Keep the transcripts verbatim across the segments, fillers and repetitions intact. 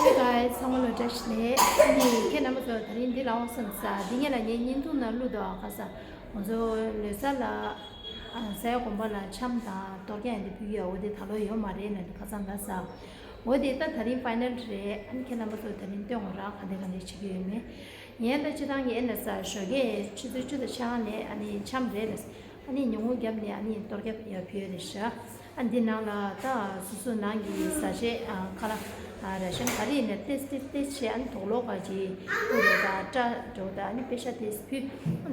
Hey guys, ཚང་མ་ལ་བཀྲ་ཤིས་བདེ་ལེགས། ཨ་ནི་ཁྱེད་རྣམ་པ་ཚོ་དེ་རིང་འདི་ལ་འོང་སོང་ས། འདི་ངེད་ལ་ངའི་བརྙན་ཐུང་ནང་བླུགས་འདུག་ཨ། ཁ་ས་ང་ཚོ་ལོ་གསར་ལ་ཨ་ས་ཡ་དགོན་པ་ལ་འཆམ་དང་གཏོར་རྒྱག་འདི་ཕུལ་གྱི་ཡོད། འོ་དེ་ད་ལོ་ཡོད་མ་རེད་ན་འདི་ཁ་སང་ད་ས། འོ་དེ་ད་ད་རིང་ཕའི་ནལ་རེད། ཨ་ནི་ཁྱེད་རྣམ་པ་ཚོ་དེ་རིང་སྟོན་འོང་ར། ག་འདྲ་ག་འདྲ་བྱེད་ཀྱི་ཡོད་མེད། ངས་ད་སྤྱིར་བཏང་གི་ཨེ་ན་ས་ཞོགས་ཀས་ཆུ་ཚོད་བཅུ་དང་ཕྱེད་ནས་ཨ་ནི་འཆམ་རེད་ལ། ཨ་ནི་ཉུང་ངུ་བརྒྱབ་ནས་ཨ་ནི་གཏོར་རྒྱག་ཡར་ཕུལ་རེད་ཤག་ཨ་འདི་ནང་ལ་ད་སོ་སོ་ནང་གི་བཟའ་ཆས་ཨ་ཁ་ལག་ཨ་ར་ཤན་ག་རེ་ཡིན་ན་ཏེས་ཏེས་ཏེས་བྱས། ཨ་ནི་དོག་ལོག་ག་ཅིག་ཕུལ་རོགས་དང་སྐྲ་འདྲ་བོ་དང་ཨ་ནི་པེ་ཤ་ཏེས་ཕུལ།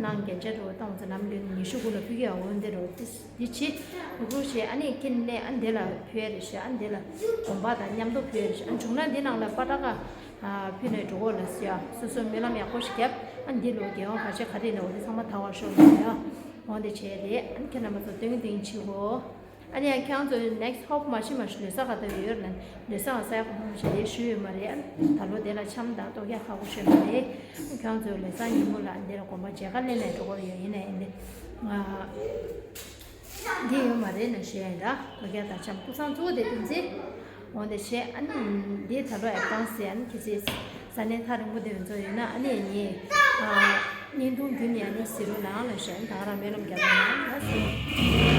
ནང་རྒྱན་ཆ་འདྲ་བོ་བཏང་ཚེ་ནམ་རྒྱུན་ཉི་ཤུ་དགུ་ལ་ཕུལ་གྱི་ཡོད། འོན་ཏེ་འདྲ་བོ་ཏེས་འདི་བྱེད་རུག་རུག་བྱས། ཨ་ནི་ཁྱེད་ནས་ཨ་འདི་ལ་ཕུལ་རེད་ཤག་ཨ་འདི་ལ་དགོན་པ་དང་མཉམ་དུ་ཕུལ་རེད་ཤག་ཨ་བྱུང་ན་འདི་ནང་ལ་པ་ཏྲ་ཀ་ཨ་ཕུལ་ནས་འགྲོ་གོ་ལ་ཟེར་ཡ། སོ་སོ་སྨོན་ལམ་ཡག་པོ་ཞིག་བརྒྱབ། ཨ་འདི་ལོ་རྒྱལ་དབང་ག་ཆེ་ག་རེ་ཡིན་ན་འོ་དེ་ཚང་མ་དར་བར་ཤོག་ལ་ཟེར་ཡ། འོ་དེ་བྱས་རེད། ཨ་ཁྱེད་རྣམ་པ་ཚོ་སྟོན་གི་སྟོན་གི་བྱེད་གོ་ཨ་ནི་ཡང་ཁྱེད་རང་ཚོ་ནེག་སི་ཧོབ་མ་ཤི་མ་ཤི་ལོ་གསར་ག་ད་ཡོད་ལ། ལོ་གསར་ང་ས་ཡ་གོ་མ་ཤི་དེ་ཞུ་ཡོད་མ་རེད། ཨ་ད་ལོ་དེ་ལ་འཆམ་དང་གཏོར་རྒྱག་ཁག་པོ་ཤོད་མ་རེད། ཁྱེད་རང་ཚོ་ལོ་གསར་ཉིན་མོ་ལ་འདི་ལ་དགོན་པ་མཇལ་ཁ་ལེན་ནས་འགྲོ་གོ་ཡོད། ཡིན་ན་ཡིན་ནས་ང་འདི་ཡོད་མ་རེད་ན་ཞུ་ཡ་ཡིན་ད། གཏོར་རྒྱག་དང་འཆམ་ཀུ་སང་གཙོ་བོ་དེ་དུས་ཚེ། འོ་དེ་བྱས་ཨ་ནི་འདི་ད་ལོ་ཨེ་ཀོན་སི་ཨ་ནི་ཁྱེད་ཚོས་ས་གནས་ཐག་རིང་པོ་དེ་ཚོ་ཡོད་ན་ཨ་ནི་ངས་ཨ་བརྙན་ཐུང་བརྒྱུད་ནས་ཨ་ནི་གཟིགས་རོགས་གནང་ལ་ཞུ། ཨ་ནི་ད་ག་རང་སྨོན་ལམ་རྒྱབ་རོགས་གནང་ལ་ཟེར།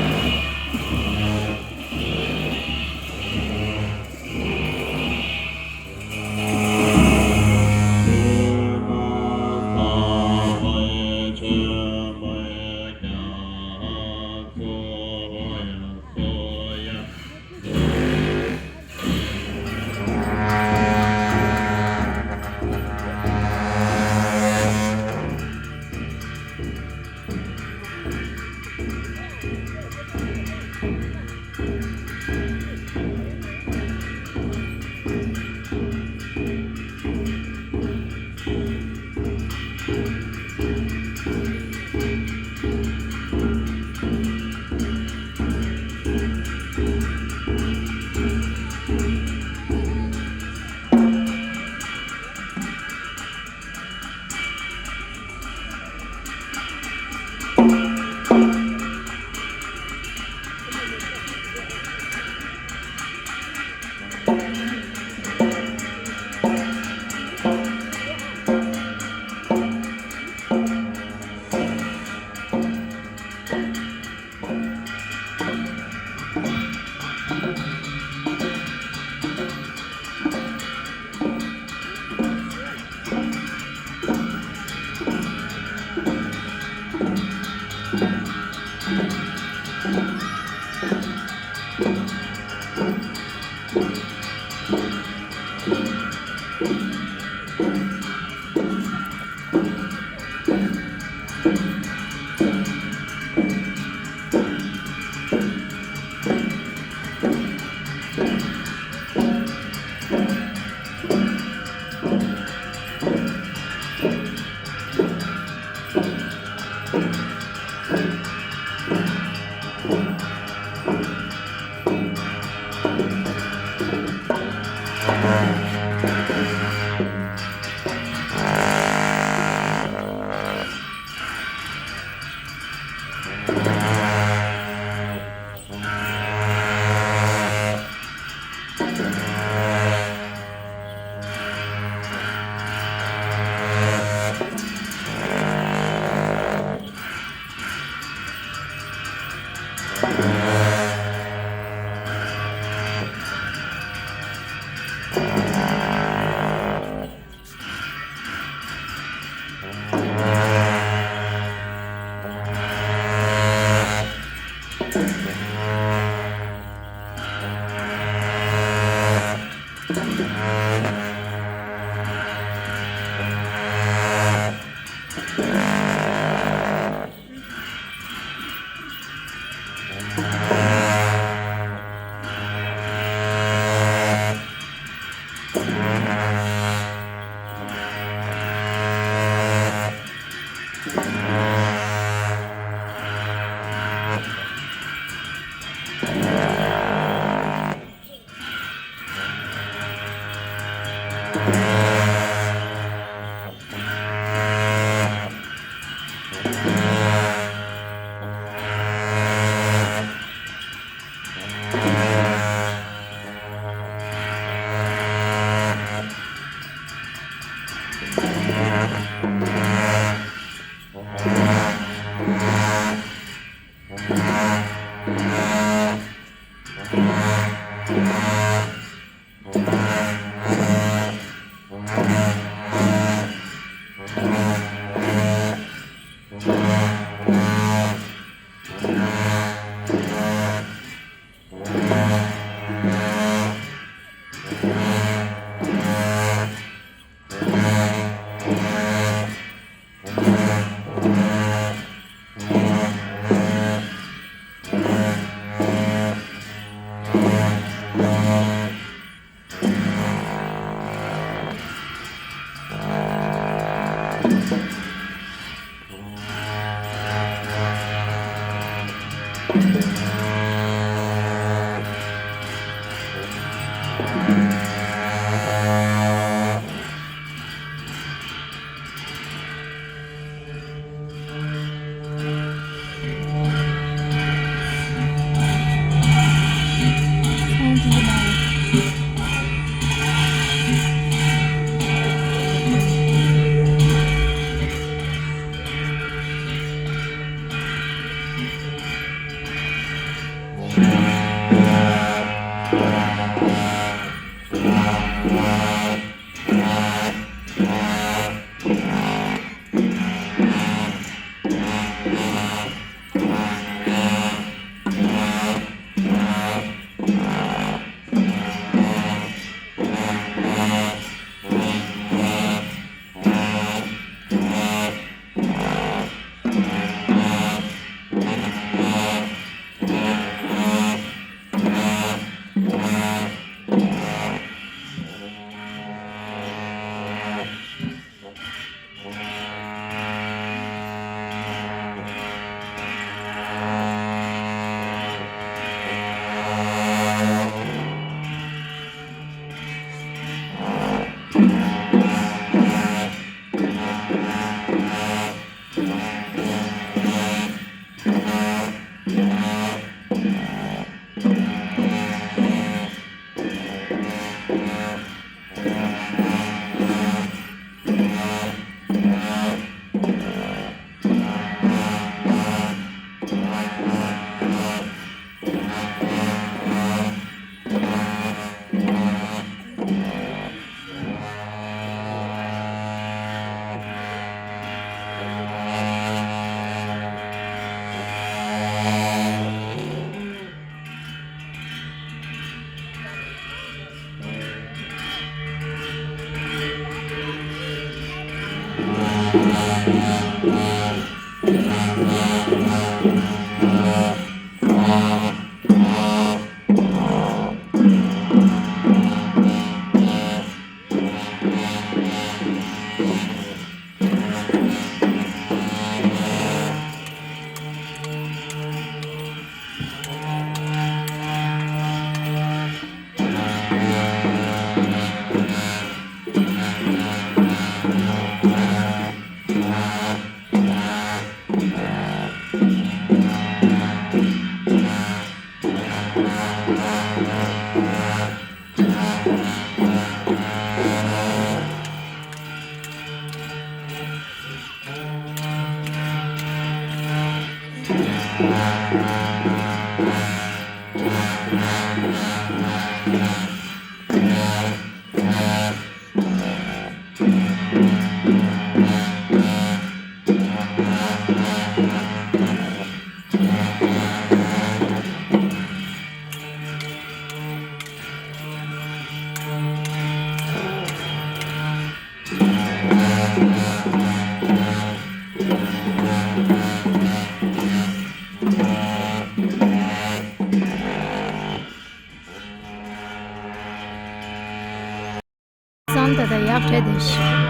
བསམ་ད་ད་ཡག་བྲལ་དེ་ཤི།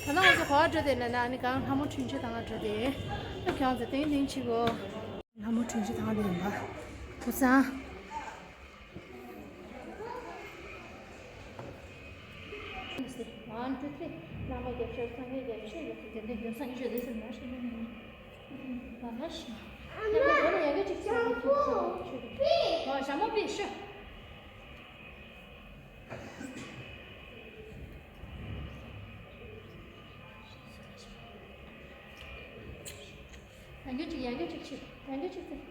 ད་ནང་ང་ཚོ་ག་པར་འགྲོ་བསྡད་ན་ན། ཨ་ནི་གང་ལྷ་མོ་འཕྲིན་བཅོལ་ཐང་ལ་འགྲོ་བསྡད། ཨ་ཁྱོད་ཚོ་ཏིང་ཏིང་བྱེད་དགོས། ལྷ་མོ་འཕྲིན་བཅོལ་ཐང་ལ་ཡིན་པ། ཁུ་ཚང་། One, two, three. བླ་མ་རྒྱལ་ཤོས་སངས་རྒྱས་རྒྱལ་ཤོས་ཡོད་ཚུལ་དེ་འདྲའི་འདུན་སང་ཡིན་ཤོས་རེད་ཟེར་མ་ཤེས་ན་ནི། ད་ན་ཤི། ཡ་གི་སྒོ་ནས་ཡ་གི་ཅིག་ཟ་མ་ཐུབ་ཟེར་མ་ཤེས་རེད། ཨོ་ཞྭ་མོ་པི་ཤོ། ཡང་བསྐྱར་ཅིག་ཡང་བསྐྱར་ཅིག་ཕྱིར། ཡང་བསྐྱར་ཅིག་ཕྱིར།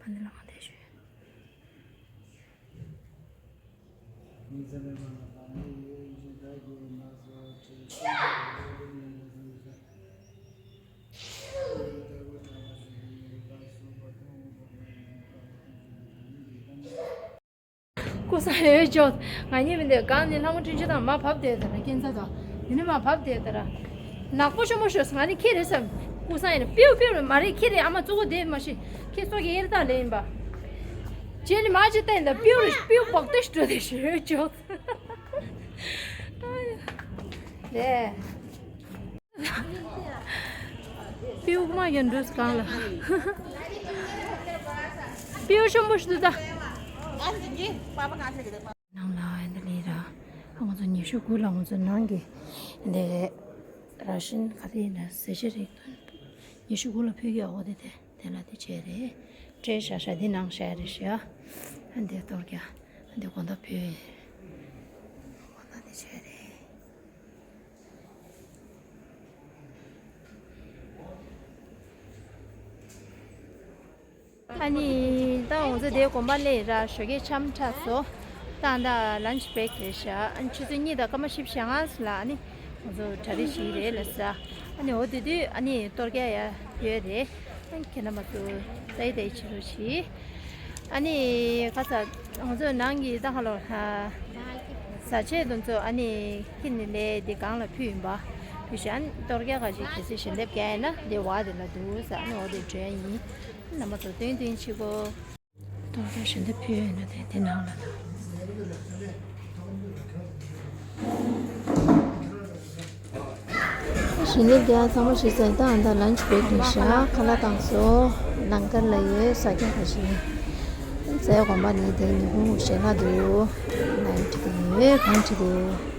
ཕ་ནི་ལ་མ་བསྡད་ཞུ། ཀུ་སང་ཡོད་ཅོག་ང་གཉིས་མི་འདོད་གང་ནི་ལྷ་མོ་སྤྲིན་ཆུ་དང་མ་བབས་དེ་དེ་ར་སྐྱེན་ཚ་དང་དེ་ནི་མ་བབས་དེ་དེ་ར། ནག་པོ་ཤོ་མོ་ཤོ་ང་ནི་ཁྱེད་རེད་བསམ། ཀུ་སང་ཡིན་ན་པིའུ་པིའུ་རེད་མ་རེད། ཁྱེད་རེད་ཨ་མ་གཙོ་བོ་དེ་མ་ཤེས། ཁྱེད་སོ་གི་ཡེར་ད་ལེ་ཡིན་པ། རྗེས་ནི་མ་ཅི་བསྟན་ད་པིའུ་རེད། པིའུ་བག་ཏེ་ཤི་འགྲོ་དེ་ཤི་ཡོད་ཅོག་རེད། པིའུ་མ་ཡོན་འདྲུས་གང་ལ། པིའུ་ཤོ་མོ་ཤོ་ད། ནང་ལ་ཨ་འདི་ལི་ར། ང་ཚོ་ཉི་ཤུ་དགུ་ལ་ང་ཚོ་ནང་གི་འདི་ར་ཤིན་ག་རེ་ཡིན་ན་ཟས་བཅད་རིགས་དོན་ཉི་ཤུ་དགུ་ལ་ཕུལ་གི་ཨོ་དེ་དེ་དེ་ལ་དེ་བྱས་རེད། སྤྲད་བཞག་བཞག་འདི་ནང་བཞག་རེད་ཤག་ཨ་འདི་གཏོར་གྱ་ཨ་འདི་དགོང་དག་ཕུལ། དགོང་དག་དེ་བྱས་རེད། ཨ་ནི་ད་འོང་ཚེ་དེའི་དགོན་པ་སླེབས་ར་ཞོགས་ཀས་འཆམ་འཁྲབ་སོ། ད་ད་ལན་ཆི་བྷེག་རེད་ཤག་ཨ་ནི་ཆུ་ཚོད་གཉིས་དང་སྐར་མ་བཞི་བཅུ་ཞེ་ལྔ་ལ་ཨ་ནི་ ང་ཚོ་གྲ་སྒྲིག་བྱེད་ཀྱི་རེད་ལབ་ས། ཨ་ནི་འོ་དེ་དུས་ཨ་ནི་གཏོར་རྒྱག་ཡ་ཡོད་རེད། ཨ་ནི་ཁྱེད་རྣམ་པ་ཚོ་ལྟ་ཡི་ལྟ་ཡི་བྱེད་རོགས་གྱིས། ཨ་ནི་ཁ་ས་ང་ཚོ་ནང་གི་ད་ཧ་ལོ་ཧ། བཟའ་ཆས་དེ་ཚོ་ཨ་ནི་ཁྱེད་ནི་ལས་དེ་སྒང་ལ་ཕུལ་ཡིན་པ། ཕུལ་ཤག་ཨ་ནི་གཏོར་རྒྱག་ག་ཅིག་གལ་སྲིད་ཞལ་འདེབས་རྒྱག་ཡིན་ན་དེ་བ་དེ་ལ་འདུག་ས། ཨ་ནི་འོ་དེ་འདྲ་ཡིན། རྣམ་པ་ཚོ་སྟོན་སྟོན་བྱེད་གོ། གཏོར་རྒྱག་ཞལ་འདེབས་ཕུལ་ཡོད་ན་དེ་དེ་ནང་ལ་ལ། ཞལ་འདེབས་རྒྱག་ཚང་མ་ཞིག་ཟས་ད་ཨ་ད་ལན་ཆི་བེག་ཡིན་ཤག་ཁ་ལག་བཏང་སོ། ལང་ཀར་ལ་ཡོད་ས་རྒྱག་ག་ཞིག་རྫས་དགོན་པ་ནི་དེ་ཉི་ཧོང་ཞལ་ལག་འདུག་ལན་ཁྲི་དེ་ཡོད་གང་ཁྲི་དེ།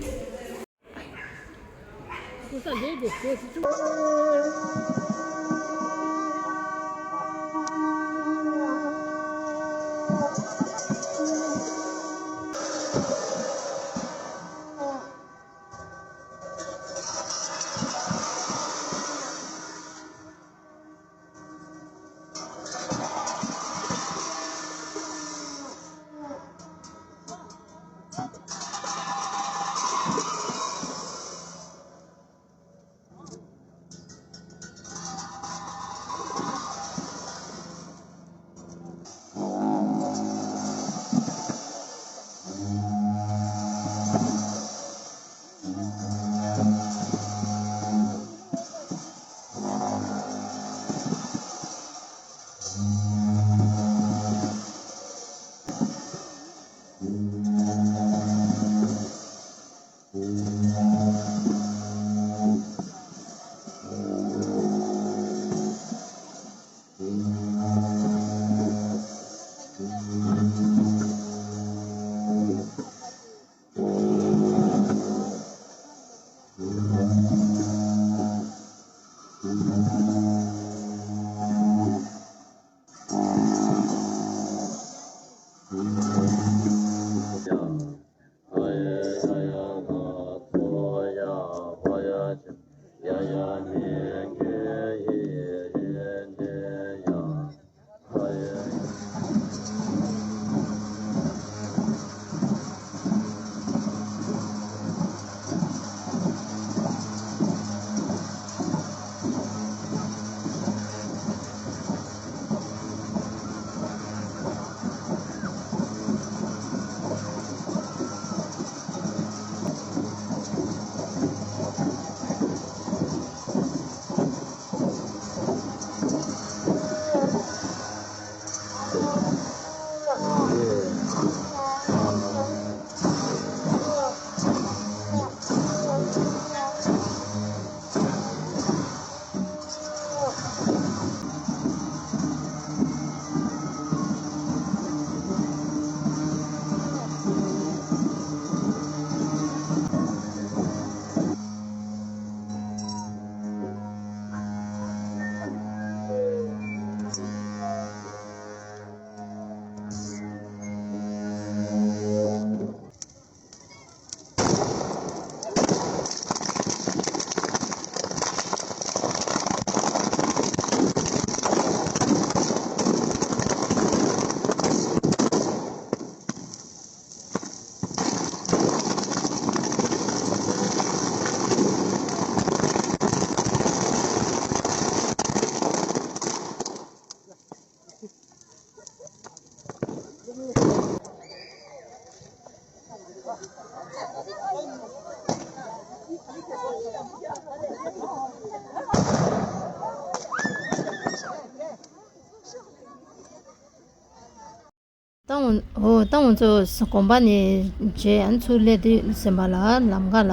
ཏང་འོ་ཏང་འོ་ཚོ་དགོན་པ་ནས་རྗེས་ཚུར་སླེབས་དུས་ཟིན་པ་ལ་ལམ་ཁ་ལ་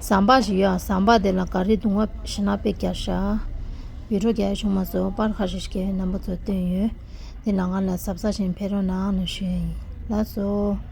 ཟམ་པ་ཞིག་ཡོད། ཟམ་པ་དེ་ལ་ག་རི་དུང་བ་ཞིག་ན་དཔེ་བརྒྱབ་ཤག་བི་ཌིའོ་རྒྱག་བྱུང་མ་སོང་། པར་ཁ་ཤས་ཤིག་རྣམ་པ་ཚོ་བཏོན་ཡོད། དེ་ལ་ང་ལ་གཟབ་གཟབ་བྱས་ཕེབས་རོགས་གནང་ཞུ་ཡ་ཡིན། ལགས་སོ།